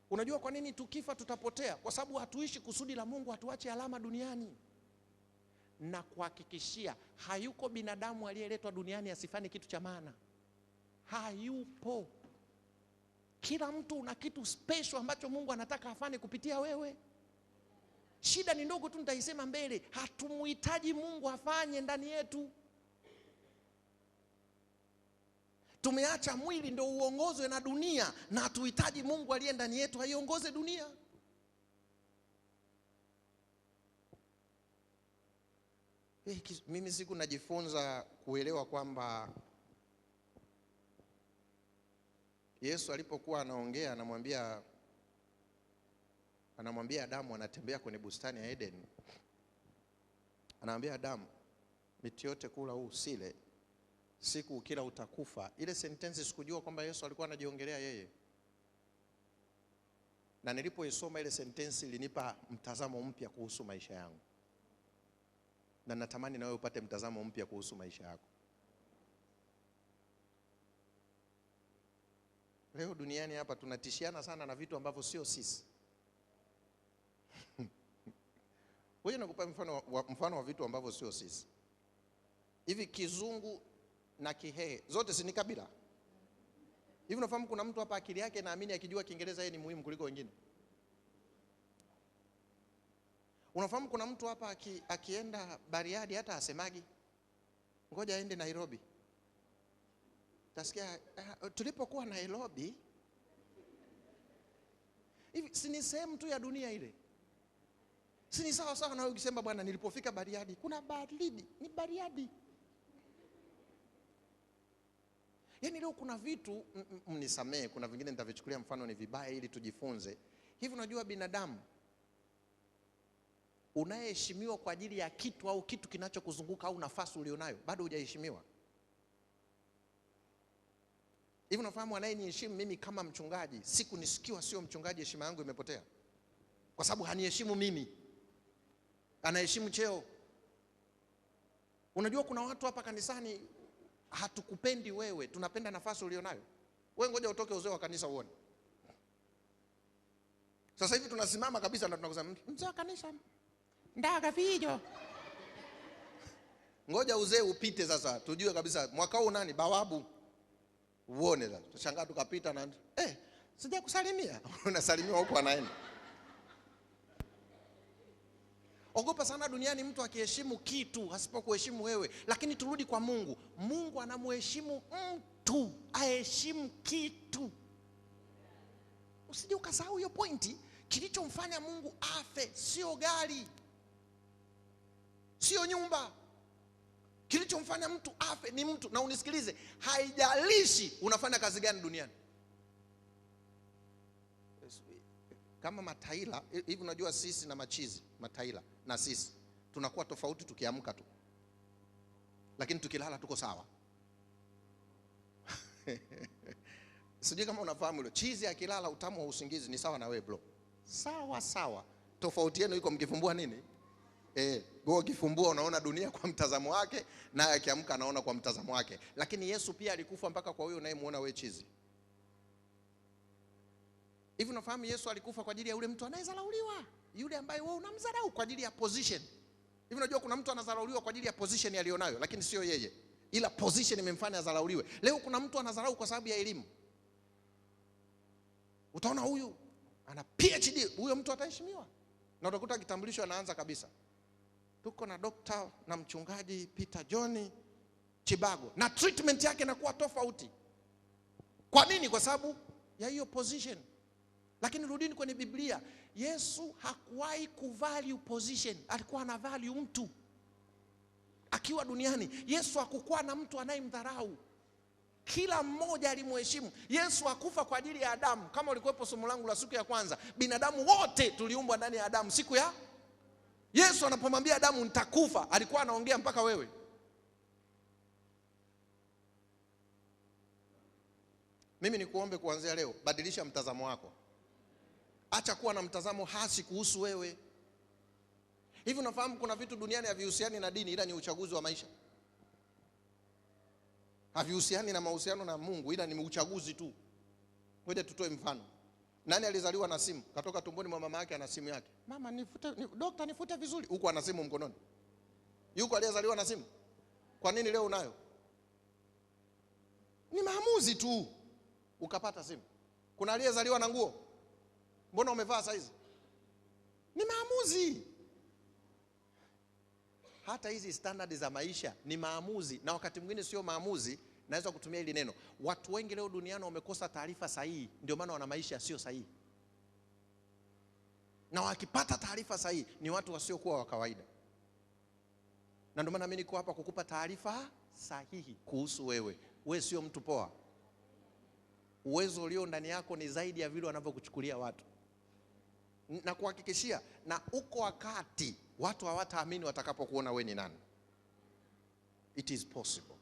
Unajua kwa nini tukifa tutapotea? Kwa sababu hatuishi kusudi la Mungu, hatuache alama duniani. Na kuhakikishia, hayuko binadamu aliyeletwa duniani asifanye kitu cha maana. Hayupo. Kila mtu una kitu special ambacho Mungu anataka afanye kupitia wewe. Shida ni ndogo tu, nitaisema mbele. Hatumuhitaji Mungu afanye ndani yetu. Tumeacha mwili ndio uongozwe na dunia, na hatuhitaji Mungu aliye ndani yetu aiongoze dunia. Mimi siku najifunza kuelewa kwamba Yesu alipokuwa anaongea anamwambia Adamu, anatembea kwenye bustani ya Eden. Anamwambia Adamu, miti yote kula huu usile, siku ukila utakufa. Ile sentensi sikujua kwamba Yesu alikuwa anajiongelea yeye. Na nilipoisoma ile sentensi ilinipa mtazamo mpya kuhusu maisha yangu. Na natamani na wewe upate mtazamo mpya kuhusu maisha yako. Leo duniani hapa tunatishiana sana na vitu ambavyo sio sisi. Wewe nakupa mfano wa vitu ambavyo sio sisi. Hivi Kizungu na Kihehe zote si ni kabila? Hivi unafahamu kuna mtu hapa akili yake naamini akijua Kiingereza yeye ni muhimu kuliko wengine? Unafahamu kuna mtu hapa akienda Bariadi hata asemagi, ngoja aende Nairobi. Tasikia tulipokuwa Nairobi. Hivi si ni sehemu tu ya dunia ile? Si ni sawa sawa na wewe ukisema bwana nilipofika Bariadi kuna baridi, ni Bariadi. Yaani leo kuna vitu, mnisamee, kuna vingine nitavichukulia mfano ni vibaya ili tujifunze. Hivi unajua binadamu unayeheshimiwa kwa ajili ya kitu au kitu kinachokuzunguka au nafasi ulionayo, bado hujaheshimiwa. Hivi unafahamu anayeniheshimu mimi kama mchungaji, siku nisikiwa sio mchungaji heshima yangu imepotea. Kwa sababu haniheshimu mimi. Anaheshimu cheo. Unajua kuna watu hapa kanisani hatukupendi wewe, tunapenda nafasi ulionayo. Wewe ngoja utoke uzee wa kanisa uone. Sasa hivi tunasimama kabisa na tunakusema mzee wa kanisa ndaga vijo. Ngoja uzee upite sasa, tujue kabisa mwaka huu nani bawabu. Uone sasa. Tushangaa tukapita na sijakusalimia. Unasalimiwa huko anaenda. Ogopa sana duniani mtu akiheshimu kitu asipokuheshimu wewe. Lakini turudi kwa Mungu. Mungu anamheshimu mtu, aheshimu kitu. Usije ukasahau hiyo pointi. Kilichomfanya Mungu afe sio gari, sio nyumba. Kilichomfanya mtu afe ni mtu. Na unisikilize, haijalishi unafanya kazi gani duniani. Kama mataila, hivi unajua sisi na machizi, mataila na sisi tunakuwa tofauti tukiamka tu. Lakini tukilala tuko sawa. Sijui kama unafahamu hilo. Chizi akilala utamu wa usingizi ni sawa na wewe bro. Sawa sawa. Tofauti yenu iko mkifumbua nini? Wewe ukifumbua unaona dunia kwa mtazamo wake, naye akiamka anaona kwa mtazamo wake. Lakini Yesu pia alikufa mpaka kwa huyo unayemuona wewe chizi. Hivi unafahamu Yesu alikufa kwa ajili ya yule mtu anayedharauliwa, yule ambaye wewe unamdharau kwa ajili ya position. Hivi unajua kuna mtu anadharauliwa kwa ajili ya position alionayo, lakini sio yeye, ila position imemfanya adharauliwe. Leo kuna mtu anadharau kwa sababu ya elimu. Utaona huyu ana PhD, huyo mtu ataheshimiwa. Na utakuta kitambulisho anaanza kabisa, tuko na dokta na mchungaji Peter John Chibago, na treatment yake inakuwa tofauti. Kwa nini? Kwa sababu ya hiyo position. Lakini rudini kwenye Biblia, Yesu hakuwahi kuvalue position, alikuwa ana value mtu. Akiwa duniani, Yesu hakukuwa na mtu anayemdharau. Kila mmoja alimheshimu. Yesu hakufa kwa ajili ya Adamu. Kama ulikuwepo somo langu la siku ya kwanza, binadamu wote tuliumbwa ndani ya Adamu. Siku ya Yesu anapomwambia Adamu nitakufa, alikuwa anaongea mpaka wewe. Mimi nikuombe kuanzia leo, badilisha mtazamo wako. Acha kuwa na mtazamo hasi kuhusu wewe. Hivi unafahamu kuna vitu duniani havihusiani na dini, ila ni uchaguzi wa maisha. Havihusiani na mahusiano na Mungu, ila ni uchaguzi tu. Ngoja tutoe mfano. Nani alizaliwa na simu? Katoka tumboni mwa mama yake ana simu yake. Mama nifute, dokta nifute vizuri, huko ana simu mkononi. Yuko aliyezaliwa na simu? Kwa nini leo unayo? Ni maamuzi tu ukapata simu. Kuna aliyezaliwa na nguo? Mbona umevaa saizi? Ni maamuzi. Hata hizi standard za maisha ni maamuzi, na wakati mwingine sio maamuzi. Naweza kutumia hili neno. Watu wengi leo duniani wamekosa taarifa sahihi, ndio maana wana maisha sio sahihi. Na wakipata taarifa sahihi ni watu wasiokuwa wa kawaida. Na ndio maana mimi niko hapa kukupa taarifa sahihi kuhusu wewe. Wewe sio mtu poa. Uwezo ulio ndani yako ni zaidi ya vile wanavyokuchukulia watu. Na kuhakikishia, na uko wakati watu hawataamini watakapokuona wewe ni nani. It is possible.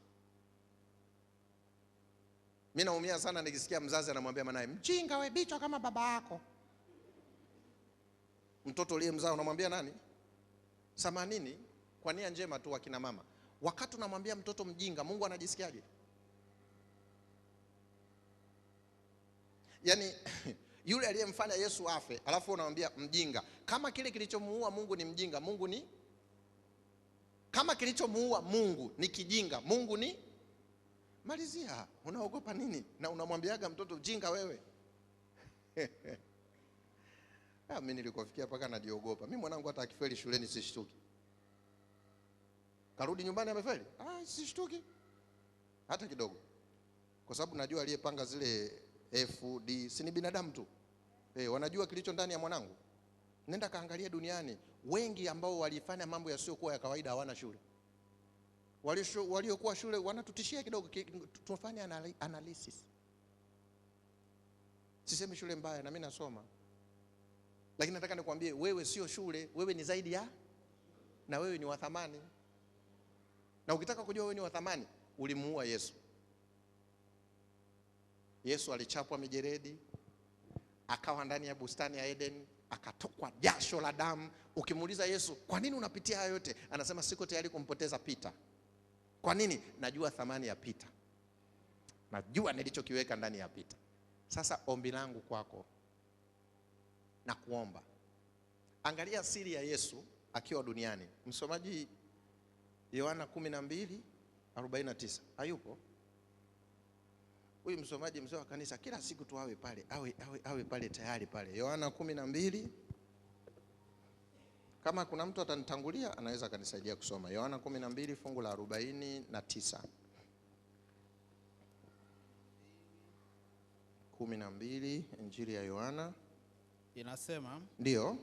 Mimi naumia sana nikisikia mzazi anamwambia mwanae, mjinga we, bichwa kama baba yako. Mtoto uliyemzaa unamwambia nani? Samanini, kwa nia njema tu wakina mama. Wakati unamwambia mtoto mjinga, Mungu anajisikiaje? Yaani yule aliyemfanya Yesu afe, alafu unamwambia mjinga. Kama kile kilichomuua Mungu ni mjinga, Mungu ni? Kama kilichomuua Mungu ni kijinga, Mungu ni? Malizia, unaogopa nini? Na unamwambiaga mtoto mjinga wewe. Mimi nilikofikia paka najiogopa. Mimi mwanangu hata akifeli shuleni sishtuki. Karudi nyumbani amefeli? Sishtuki. Hata kidogo. Kwa sababu najua aliyepanga zile F, D, si ni binadamu tu. Wanajua kilicho ndani ya mwanangu. Nenda kaangalia duniani, wengi ambao walifanya mambo yasiyokuwa ya kawaida hawana shule. Waliokuwa shule wanatutishia kidogo, tufanye analysis. Sisemi shule mbaya, na mimi nasoma. Lakini nataka nikwambie wewe sio shule, wewe ni zaidi ya, na wewe ni wa thamani. Na ukitaka kujua wewe ni wa thamani, ulimuua Yesu. Yesu alichapwa mijeredi, akawa ndani ya bustani ya Eden, akatokwa jasho la damu. Ukimuuliza Yesu, kwa nini unapitia hayo yote? Anasema siko tayari kumpoteza Peter. Kwa nini? Najua thamani ya Peter. Najua nilichokiweka ndani ya Peter. Sasa ombi langu kwako na kuomba, angalia siri ya Yesu akiwa duniani. Msomaji Yohana 12:49. Hayupo? Huyu msomaji mzee wa kanisa kila siku tu awe pale, awe pale tayari pale. Yohana 12. Kama kuna mtu atanitangulia anaweza akanisaidia kusoma. Yohana 12 fungu la 49. 12 Injili ya Yohana inasema, ndio,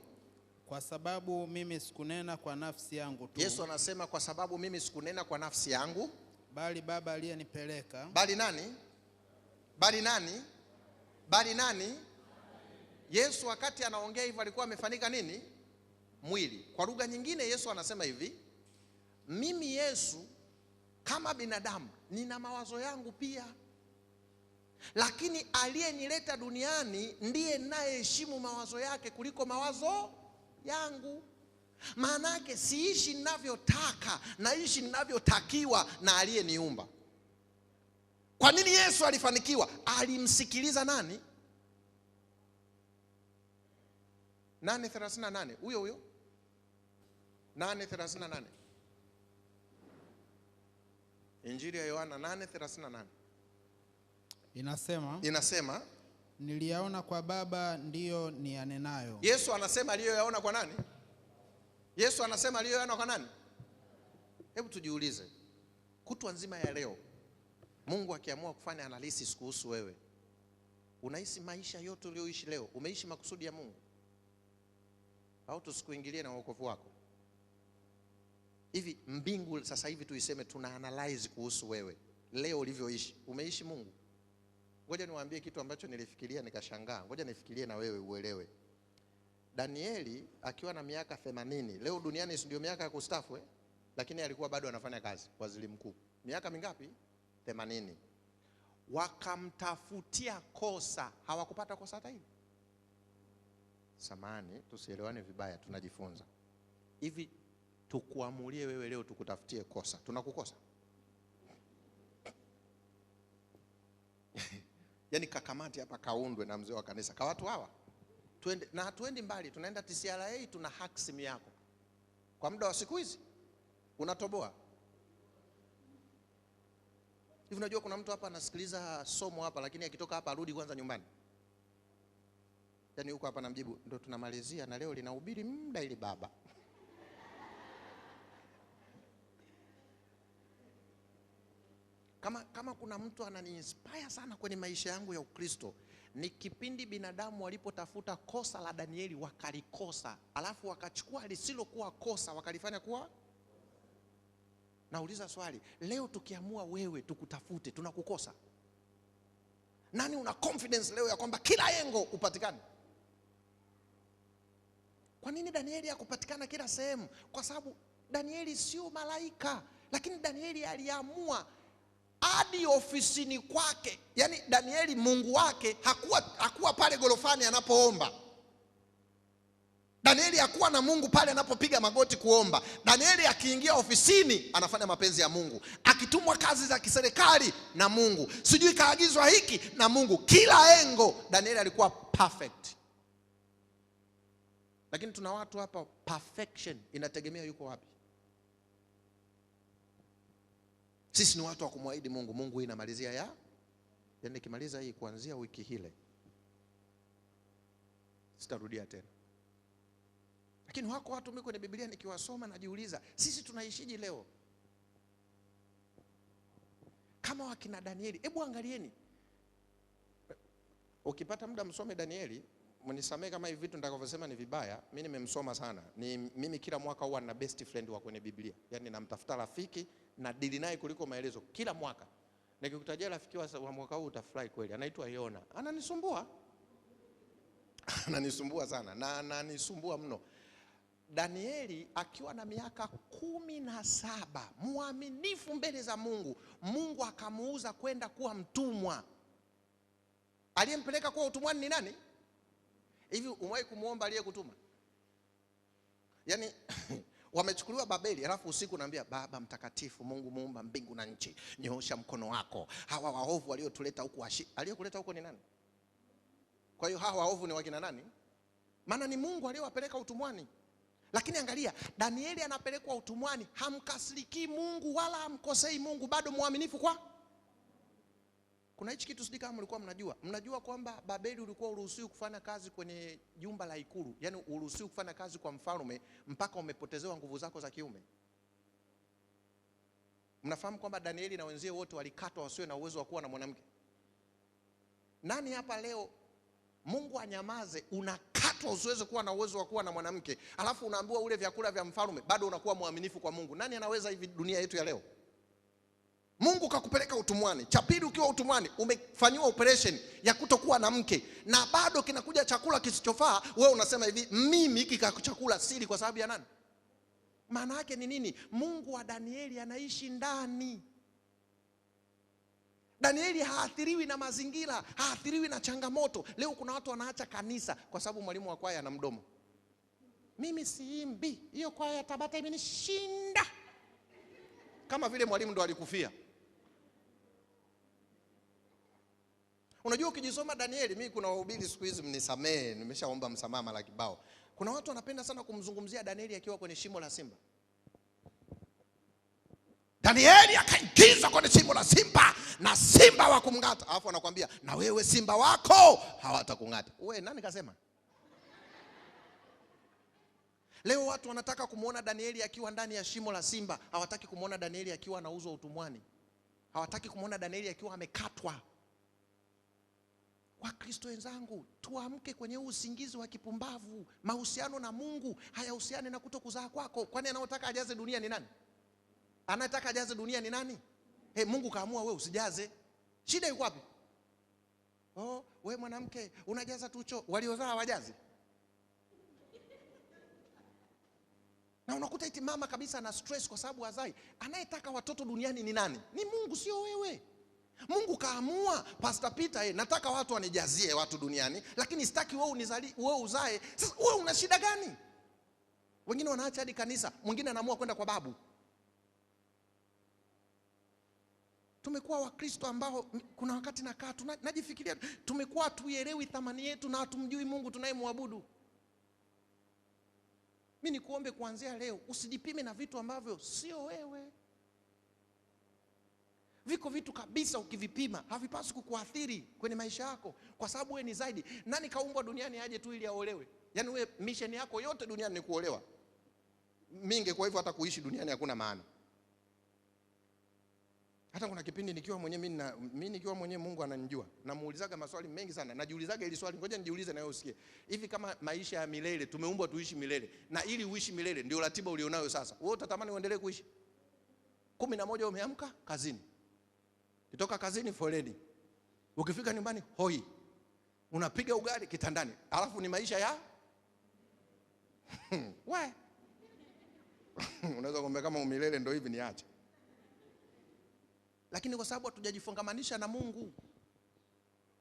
kwa sababu mimi sikunena kwa nafsi yangu tu. Yesu anasema kwa sababu mimi sikunena kwa nafsi yangu, bali Baba aliyenipeleka. Bali nani? Bali nani? Bali nani? Yesu wakati anaongea hivyo alikuwa amefanika nini? Mwili. Kwa lugha nyingine Yesu anasema hivi, mimi Yesu kama binadamu nina mawazo yangu pia, lakini aliyenileta duniani ndiye ninayeheshimu mawazo yake kuliko mawazo yangu. Maana yake siishi ninavyotaka, naishi ninavyotakiwa na aliyeniumba. Kwa nini Yesu alifanikiwa? Alimsikiliza nani? 8:38. Huyo huyo 8:38. Injili ya Yohana 8:38. Inasema, niliyaona kwa Baba ndiyo niyanenayo. Yesu anasema aliyoyaona kwa nani? Yesu anasema aliyoyaona kwa nani? Hebu tujiulize. Kutwa nzima ya leo Mungu akiamua kufanya analysis kuhusu wewe, unahisi maisha yote uliyoishi leo umeishi makusudi ya Mungu? Au tusikuingilie na wokovu wako? Hivi mbingu sasa hivi tuiseme tuna analyze kuhusu wewe leo ulivyoishi, umeishi Mungu? Ngoja niwaambie kitu ambacho nilifikiria nikashangaa. Ngoja nifikirie na wewe uelewe. Danieli akiwa na miaka 80, leo duniani si ndio miaka ya kustaafu Lakini alikuwa bado anafanya kazi, waziri mkuu. Miaka mingapi? 80. Wakamtafutia kosa, hawakupata kosa hata hili. Samani, tusielewane vibaya, tunajifunza. Hivi tukuamulie wewe leo tukutafutie kosa, tunakukosa? Yaani kakamati hapa kaundwe na mzee wa kanisa. Kwa watu hawa. Tuende, na hatuendi mbali, tunaenda TCRA, tuna hack simu yako. Kwa muda wa siku hizi unatoboa. Hivi unajua kuna mtu hapa anasikiliza somo hapa, lakini akitoka hapa arudi kwanza nyumbani. Yaani huko hapa namjibu, ndio tunamalizia na leo linahubiri muda ili baba. Kama kuna mtu anani-inspire sana kwenye maisha yangu ya Ukristo, ni kipindi binadamu walipotafuta kosa la Danieli wakalikosa, alafu wakachukua lisilokuwa kosa wakalifanya kuwa. Nauliza swali, leo tukiamua wewe tukutafute, tunakukosa? Nani una confidence leo ya kwamba kila engo upatikane? Kwa nini Danieli hakupatikana kila sehemu? Kwa sababu Danieli sio malaika, lakini Danieli aliamua hadi ofisini kwake. Yaani Danieli Mungu wake hakuwa pale gorofani anapoomba. Danieli hakuwa na Mungu pale anapopiga magoti kuomba. Danieli akiingia ofisini anafanya mapenzi ya Mungu. Akitumwa kazi za kiserikali na Mungu. Sijui kaagizwa hiki na Mungu. Kila engo Danieli alikuwa perfect. Lakini tuna watu hapa perfection inategemea yuko wapi. Sisi ni watu wa kumwahidi Mungu. Mungu hii inamalizia ya? Yaani nikimaliza hii kuanzia wiki hile sitarudia tena. Lakini wako watu mimi kwenye Biblia nikiwasoma najiuliza, sisi tunaishije leo? Kama wakina Danieli, hebu angalieni. Ukipata muda msome Danieli, mnisamee kama hivi vitu nitakavyosema ni vibaya, mimi nimemsoma sana. Ni mimi kila mwaka huwa na best friend wa kwenye Biblia. Yaani namtafuta rafiki na deal naye kuliko maelezo kila mwaka. Nikikutajia rafiki wa mwaka huu utafurahi kweli. Anaitwa Yona. Ananisumbua. Ananisumbua sana na ananisumbua mno. Danieli akiwa na miaka 17, muaminifu mbele za Mungu, Mungu akamuuza kwenda kuwa mtumwa. Aliyempeleka kuwa utumwani ni nani? Hivi umewahi kumuomba aliyekutuma? Yaani wamechukuliwa Babeli, alafu usiku naambia Baba mtakatifu Mungu muumba mbingu na nchi, nyoosha mkono wako. Hawa waovu waliotuleta huku, aliyekuleta huko ni nani? Kwa hiyo hawa waovu ni wakina nani? Maana ni Mungu aliyewapeleka utumwani. Lakini angalia, Danieli anapelekwa utumwani, hamkasiriki Mungu wala hamkosei Mungu, bado muaminifu kwa. Kuna hichi kitu sijui kama mlikuwa mnajua. Mnajua kwamba Babeli ulikuwa uruhusiwi kufanya kazi kwenye jumba la ikulu. Yaani uruhusiwi kufanya kazi kwa mfalme mpaka umepotezewa nguvu zako za kiume. Mnafahamu kwamba Danieli na wenzie wote walikatwa wasiwe na uwezo wa kuwa na mwanamke. Nani hapa leo Mungu anyamaze, unakatwa usiweze kuwa na uwezo wa kuwa na mwanamke, alafu unaambiwa ule vyakula vya mfalme, bado unakuwa mwaminifu kwa Mungu? Nani anaweza hivi dunia yetu ya leo? Mungu kakupeleka utumwani. Cha pili, ukiwa utumwani umefanyiwa operation ya kutokuwa na mke, na bado kinakuja chakula kisichofaa, wewe unasema hivi, mimi hiki chakula sili kwa sababu ya nani? Maana yake ni nini? Mungu wa Danieli anaishi ndani. Danieli haathiriwi na mazingira, haathiriwi na changamoto. Leo kuna watu wanaacha kanisa kwa sababu mwalimu wa kwaya ana mdomo. Mimi siimbi, hiyo kwaya ya Tabata imenishinda. Kama vile mwalimu ndo alikufia. Unajua ukijisoma Danieli, mimi kuna wahubiri siku hizi mnisamee, nimeshaomba msamaha mara kibao. Kuna watu wanapenda sana kumzungumzia Danieli akiwa kwenye shimo la simba. Danieli akaingizwa kwenye shimo la simba na simba wa kumng'ata. Alafu anakuambia na wewe simba wako hawatakung'ata. Wewe nani kasema? Leo watu wanataka kumuona Danieli akiwa ndani ya shimo la simba, hawataki kumuona Danieli akiwa anauzwa utumwani. Hawataki kumuona Danieli akiwa amekatwa. Wakristo wenzangu, tuamke kwenye usingizi wa kipumbavu. Mahusiano na Mungu hayahusiani na kutokuzaa kwako. Kwani anaotaka ajaze dunia ni nani? Anataka ajaze dunia ni nani? Hey, Mungu kaamua wewe usijaze. Shida iko wapi? Oh, we mwanamke unajaza tu choo, waliozaa hawajazi. Na unakuta eti mama kabisa ana stress kwa sababu hazai. Anayetaka watoto duniani ni nani? Ni Mungu, sio wewe. Mungu kaamua, Pastor Peter, nataka watu wanijazie watu duniani, lakini sitaki wewe unizali, wewe uzae. Sasa wewe una shida gani? Wengine wanaacha hadi kanisa, mwingine anaamua kwenda kwa babu. Tumekuwa Wakristo ambao kuna wakati nakaa najifikiria, tumekuwa hatuelewi thamani yetu na hatumjui Mungu tunayemwabudu. Mimi nikuombe kuanzia leo usijipime na vitu ambavyo sio wewe. Viko vitu kabisa ukivipima havipaswi kukuathiri kwenye maisha yako, kwa sababu wewe ni zaidi. Nani kaumbwa duniani aje tu ili aolewe? Yaani wewe mission yako yote duniani ni kuolewa. Mimi ingekuwa hivyo hata kuishi duniani hakuna maana. Hata kuna kipindi nikiwa mwenyewe mimi nikiwa mwenyewe Mungu ananijua. Namuulizaga maswali mengi sana. Najiulizaga hili swali, ngoja nijiulize na wewe usikie. Hivi kama maisha ya milele tumeumbwa tuishi milele, na ili uishi milele ndio ratiba ulionayo sasa. Wewe utatamani uendelee kuishi? 11 umeamka kazini. Kutoka kazini foleni. Ukifika nyumbani hoi. Unapiga ugali kitandani. Alafu ni maisha ya we. Unaweza kuambia kama umilele ndio hivi niache. Lakini kwa sababu hatujajifungamanisha na Mungu.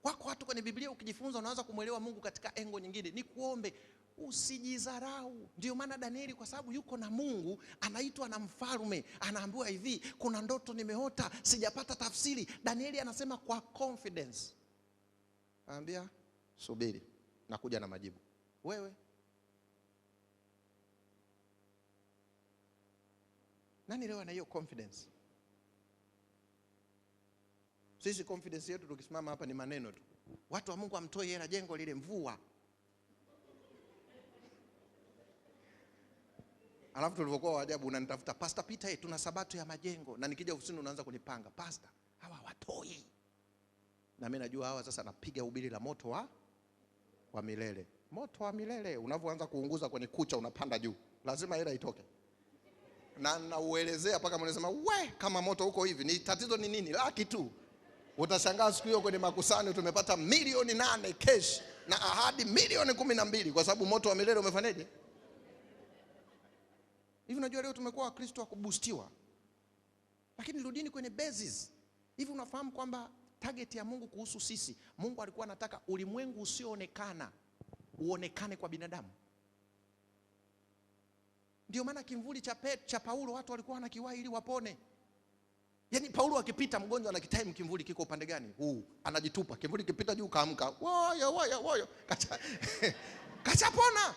Wako watu kwenye Biblia ukijifunza unaanza kumuelewa Mungu katika engo nyingine. Ni kuombe usijidharau. Ndio maana Danieli kwa sababu yuko na Mungu anaitwa na mfalme, anaambiwa hivi, kuna ndoto nimeota, sijapata tafsiri. Danieli anasema kwa confidence. Anambia subiri, nakuja na majibu. Wewe nani leo ana hiyo confidence? Sisi confidence yetu tukisimama hapa ni maneno tu. Watu wa Mungu amtoi hela jengo lile, mvua. Alafu tulivyokuwa waajabu unanitafuta, Pastor Peter, tuna sabato ya majengo. Na nikija ofisini unaanza kunipanga, Pastor, hawa watoi. Na mimi najua hawa sasa napiga ubiri la moto wa milele. Moto wa milele unavyoanza kuunguza kwenye kucha unapanda juu. Lazima hela itoke. Na nauelezea mpaka mnasema we kama moto huko hivi, ni tatizo ni nini? Laki tu. Utashangaa siku hiyo kwenye makusanyo tumepata 8,000,000 cash na ahadi 12,000,000 kwa sababu moto wa milele umefanyaje? Hivi unajua leo tumekuwa Wakristo wa kubustiwa. Lakini rudini kwenye basis. Hivi unafahamu kwamba target ya Mungu kuhusu sisi, Mungu alikuwa anataka ulimwengu usioonekana uonekane kwa binadamu. Ndio maana kimvuli cha Paulo watu walikuwa wanakiwahi ili wapone. Yaani Paulo akipita mgonjwa anakitime kimvuli kiko upande gani? Huu anajitupa. Kimvuli kipita juu kaamka. Woyo woyo woyo. Kachapona.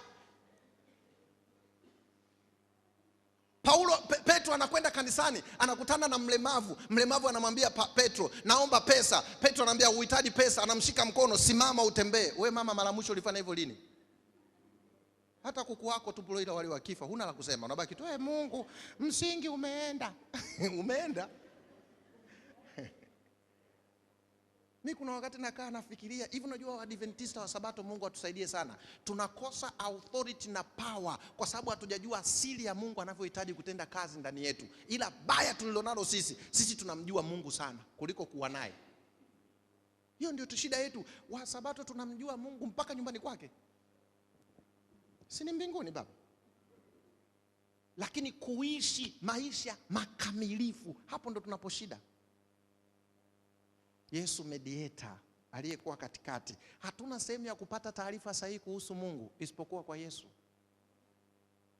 Paulo Petro anakwenda kanisani, anakutana na mlemavu. Mlemavu anamwambia Petro, naomba pesa. Petro anamwambia uhitaji pesa, anamshika mkono, simama utembee. We mama, mara mwisho ulifanya hivyo lini? Hata kuku wako tu broiler wale wakifa, huna la kusema. Unabaki tu, Mungu, msingi umeenda. Umeenda. Mimi kuna wakati nakaa nafikiria, hivi unajua Waadventista wa Sabato, Mungu atusaidie sana. Tunakosa authority na power kwa sababu hatujajua asili ya Mungu anavyohitaji kutenda kazi ndani yetu. Ila baya tulilonalo sisi tunamjua Mungu sana kuliko kuwa naye. Hiyo ndio shida yetu. Wa Sabato tunamjua Mungu mpaka nyumbani kwake. Si ni mbinguni baba? Lakini kuishi maisha makamilifu, hapo ndo tunaposhida. Yesu mediator aliyekuwa katikati. Hatuna sehemu ya kupata taarifa sahihi kuhusu Mungu isipokuwa kwa Yesu.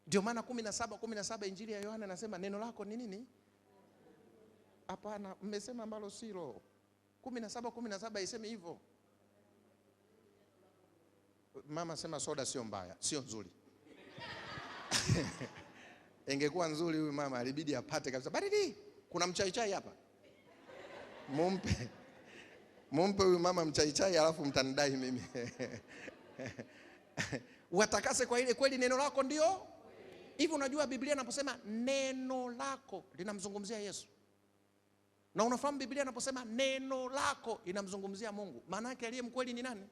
Ndio maana 17:17 Injili ya Yohana anasema neno lako ni nini? Hapana, mmesema ambalo silo. 17:17 iseme hivyo. Mama sema soda sio mbaya, sio nzuri. Ingekuwa nzuri huyu mama alibidi apate kabisa. Baridi, kuna mchai chai hapa. Mumpe. Mumpe huyu mama mchai chai alafu mtanidai mimi. Watakase kwa ile kweli, neno lako ndio. Hivi unajua Biblia inaposema neno lako linamzungumzia Yesu. Na unafahamu Biblia inaposema neno lako inamzungumzia Mungu. Maana yake aliye mkweli ni nani?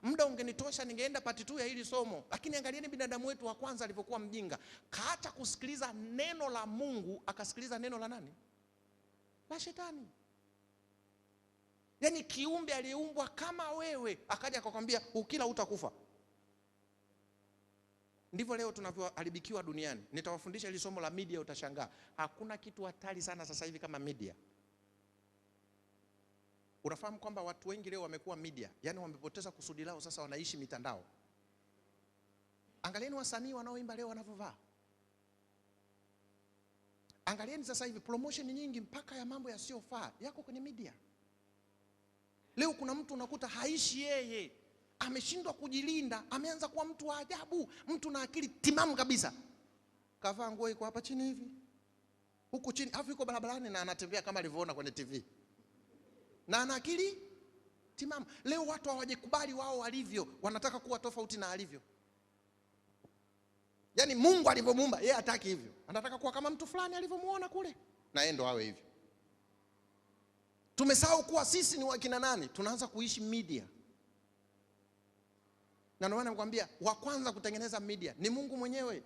Muda ungenitosha ningeenda part 2 ya hili somo. Lakini angalieni binadamu wetu wa kwanza alivyokuwa mjinga. Kaacha kusikiliza neno la Mungu, akasikiliza neno la nani? La shetani. Yaani kiumbe aliyeumbwa kama wewe akaja akakwambia ukila utakufa. Ndivyo leo tunavyoharibikiwa duniani. Nitawafundisha hili somo la media, utashangaa. Hakuna kitu hatari sana sasa hivi kama media. Unafahamu kwamba watu wengi leo wamekuwa media, yaani wamepoteza kusudi lao, sasa wanaishi mitandao. Angalieni wasanii wanaoimba leo wanavyovaa. Angalieni sasa hivi promotion nyingi mpaka ya mambo yasiyofaa yako kwenye media. Leo kuna mtu unakuta haishi yeye, ameshindwa kujilinda, ameanza kuwa mtu wa ajabu, mtu na akili timamu kabisa. Kavaa nguo iko hapa chini hivi, huku chini, afu yuko barabarani na anatembea kama alivyoona kwenye TV. Na ana akili timamu. Leo watu hawajikubali wao walivyo, wanataka kuwa tofauti na alivyo. Yaani Mungu alivyomuumba, yeye hataki hivyo. Anataka kuwa kama mtu fulani alivyomuona kule, na yeye ndo awe hivyo. Tumesahau kuwa sisi ni wakina nani? Tunaanza kuishi media. Na ndio maana nakwambia wa kwanza kutengeneza media ni Mungu mwenyewe.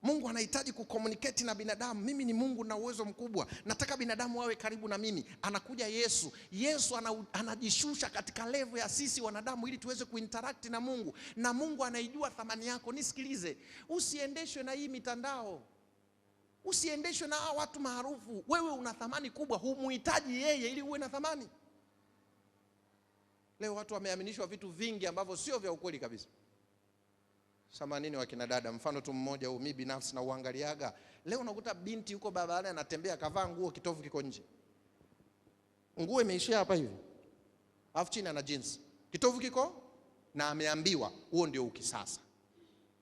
Mungu anahitaji kucommunicate na binadamu. Mimi ni Mungu na uwezo mkubwa, nataka binadamu wawe karibu na mimi. Anakuja Yesu. Yesu anajishusha katika level ya sisi wanadamu ili tuweze kuinteract na Mungu. Na Mungu anaijua thamani yako. Nisikilize, usiendeshwe na hii mitandao, usiendeshwe na hawa watu maarufu. Wewe una thamani kubwa, humuhitaji yeye ili uwe na thamani. Leo watu wameaminishwa vitu vingi ambavyo sio vya ukweli kabisa. Samanini wakina dada, mfano tu mmoja huu mimi binafsi na uangaliaga. Leo unakuta binti yuko barabarani anatembea kavaa nguo kitovu kiko nje. Nguo imeishia hapa hivi. Alafu chini ana jeans. Kitovu kiko na ameambiwa huo ndio ukisasa.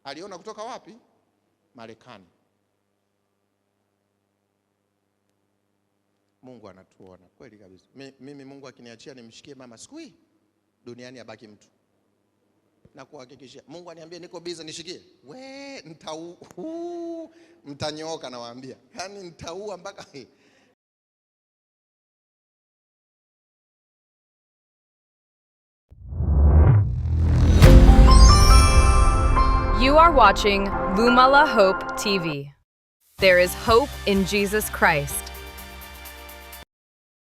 Aliona kutoka wapi? Marekani. Mungu anatuona kweli kabisa. Mimi Mungu akiniachia nimshikie mama siku hii, duniani abaki mtu. Na kuhakikishia Mungu aniambie niko busy nishikie, we mtanyooka nawaambia. Yaani nitaua mpaka. You are watching Lumala Hope TV. There is hope in Jesus Christ.